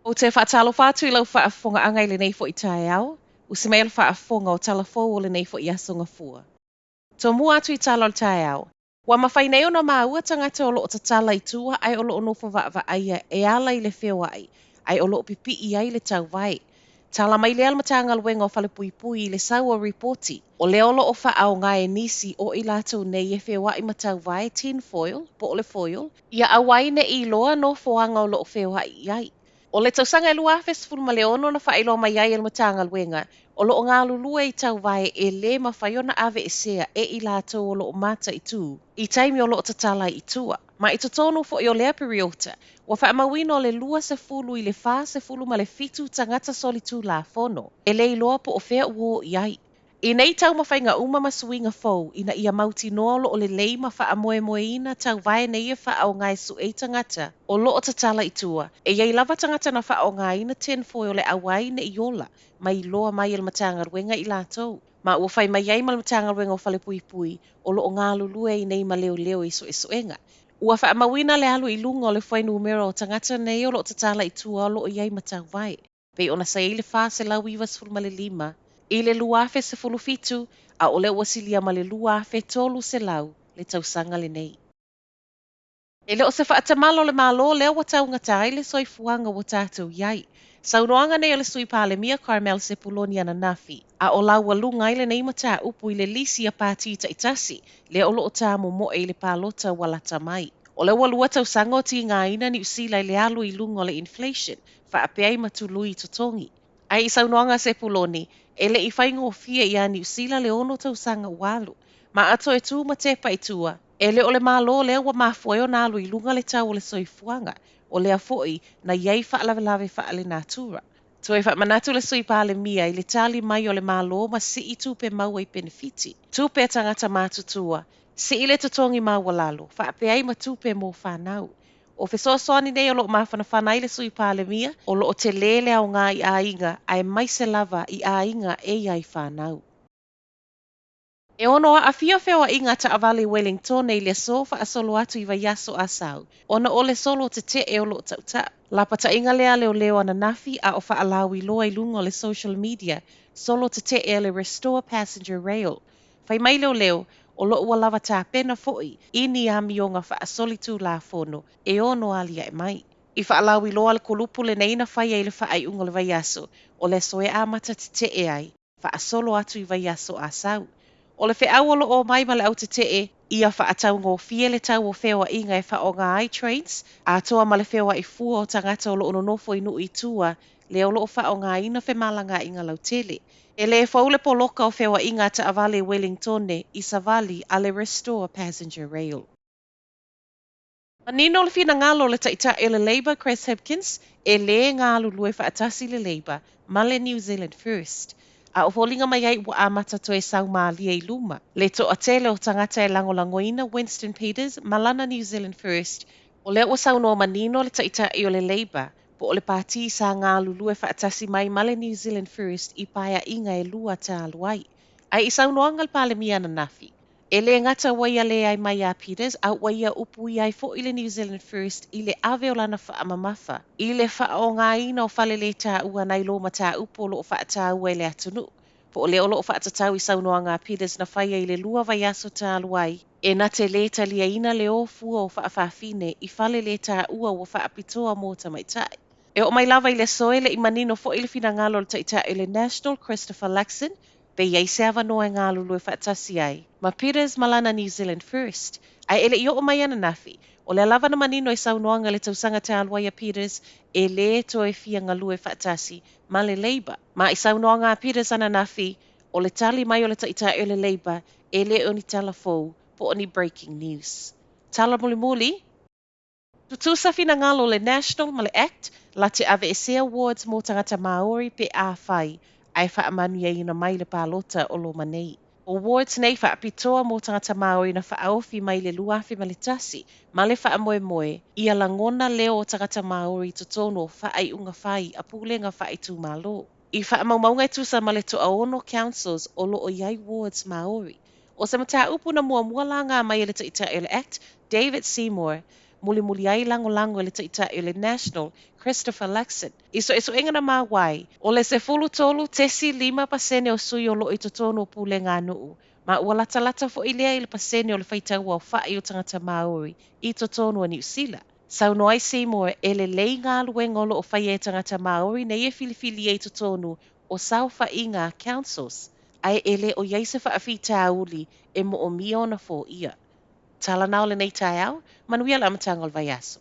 Ou te faatalofa atu i lau faafofogaaga i lenei foi taeao, usi mai le faafofoga o tala fou o lenei foi aso Gafua. Tomua atu i tala o le taeao. Ua mafai nei ona maua tagata o loo tatala i tua ae o loo nofo vaavaaia e ala i le feoai ae o loo pipii ai le tauvae. Tala mai lea le Matagaluega o Falepuipui i le sau o ripoti, o lea o loo faaaoga e nisi o i latou nei e feoai ma tauvae tin foil po o le foil, ia aua ai ne i iloa nofoaga o loo feoai i ai. O le tausaga e 2016 na faailoa mai ai e le Matagaluega, o loo galulue i tauvae e lē mafai ona aveesea e i latou o loo mataitu i taimi o loo tatala ai i tua. Ma i totonu foi o lea piriota, ua faamauina o le 20 i le 47 tagata solitulafono e le iloa po o fea ua o i ai. I nei taumafaiga uma ma suiga fou ina ia mautinoa o loo lelei ma faamoemoeina tauvae nei e faaaoga e su'e i tagata o loo tatala i tua, e i ai lava tagata na faaaogaina tin foil e aua ai ne i ola ma iloa mai e le Matagaluega i latou. Ma ua fai mai ai ma le Matagaluega o Falepuipui o loo galulue ai nei ma leoleo i suesuega. Ua faamauina le alu i luga o le fuainumera o tagata nei o loo tatala i tua o loo i ai ma tauvae. Pei ona sa i ai le 495 i le 2017, a o lea ua silia ma le 2300 le tausaga lenei. E le o se faatamala o le Malo lea ua taugata ai le soifuaga ua tatou i ai. Saunoaga nei o le Sui Palemia Carmel Sepuloni ananafi, a o laualuga ai lenei mataupu i le lisi a pāti taitasi, lea o loo tāmomoe i le palota ua lata mai. O lea ua lua tausaga o tigaina Niu Sila i le alu i luga o le inflation, faapea ai ma tului totogi. Ae i saunoaga a Sepuloni, e le i faigofie iā Niu Sila le 6 tausaga ua alu. Ma a toe tu ma tepa i tua, e le o le Malo lea ua mafua ai ona alu i luga le tau o le soifuaga, o lea foi na i ai faalavelave faalenatura. Toe faamanatu le Sui Palemia i le tali mai o le Malo ma sii tupe maua i penefiti, tupe a tagata matutua, sii le totogi maualalo, faapea ai ma tupe mo fanau. O fesoasoani nei o loo mafanafana ai le Sui Palemia, o loo tele le aoga i aiga, aemaise lava i aiga e i ai fanau. E ono aafia feoaiga taavale i Wellington i le aso faasolo atu i vaiaso Asau, ona o le solo tetee o loo tautau. Lapataiga lea leoleo ananafi a o faalauiloa i luga o le social media, solo tetee a le Restore Passenger Rail. Fai mai leoleo, o loo ua lava tapena foi i ni amioga faasolitulafono e ono aliae mai. I faalauiloa le kolupu lenei na faia i le faaiuga o le vaiaso, o le aso e amata tetee ai, faasolo atu i vaiaso Asau. O le feau o loo omai ma le au tetee, ia faataugofie le tau o feoaiga e faaaoga ai trains, atoa ma le feoai fua o tagata o loo nonofo i nuu i tua, lea o loo faaaogaina femalagaaiga lautele. E lē fou le poloka o feoaiga a taavale i Wellington i savali a le Restore Passenger Rail. Manino le finagalo o le Taitai o le Labour Chris Hipkins, e lē galulue faatasi le Labour ma le New Zealand First. A o foliga mai ai ua amata toe saumalie i luma le toatele o tagata e lagolagoina Winston Peters ma lana New Zealand First, o lea ua saunoa manino le Taitai o le Labour po o le pāti sa galulue faatasi mai ma le New Zealand First i paeaiga e lua talu ai. Ae i saunoaga a le Palemia ananafi, e lē gata ua ia leai mai ia Peters, a ua ia upuia ai foi le New Zealand First i le ave o lana faamamafa i le faaaogaina o fale lē taua nai lo mataupu o loo faataua e le atunuu. Po o lea o loo faatatau i saunoaga a Peters na faia i le 2 vaiaso talu ai, e na te lē taliaina le o fua o faafafine i fale lē taua ua faapitoa mo tamaitai. E oo mai lava i le aso e le i manino foi le finagalo o le Taitai o le National Christopher Luxon, pe i ai se avanoa e galulue faatasi ai ma Peters ma lana New Zealand First. Ae e le i oo mai ananafi, o lea lava na manino i saunoaga i le tausaga talu ai a Peters e lē toe fia galue faatasi ma le Labour. Ma i saunoaga a Peters ananafi, o le tali mai o le Taitai o le Labour e le o ni tala fou po o ni breaking news. Tala mulimuli, Tutusa finagalo o le National ma le Act la te aveesea wards mo tagata Māori pe afai ae faamanuiaina mai le palota o loma nei. O wards nei faapitoa mo tagata Māori na faaofi mai le 2001 ma le faamoemoe ia lagona leo o tagata Māori i totonu o faaiuga fai a pulega faaitumalo. I faamaumauga e tusa ma le toaono councils o loo i ai wards Māori. O se mataupu na muamua laga mai e le Taitai o le Act, David Seymour, mulimuli ai lagolago e le Taitai o le National, Christopher Luxon. I suesuega na maua ai, o le 13.5% o sui o loo i totonu o pulega a nuu, ma ua latalata foi lea i le pasene o le faitauaofai o tagata Māori i totonu o Niu Sila. Saunoa ai Seymour e lelei galuega o loo faia e tagata Māori nei e filifilia i totonu o saofaiga a councils, ae e le o i ai se faafitauli e moomia ona foia. Tala na o lenei taeao, manuia le amataga o le vaiaso.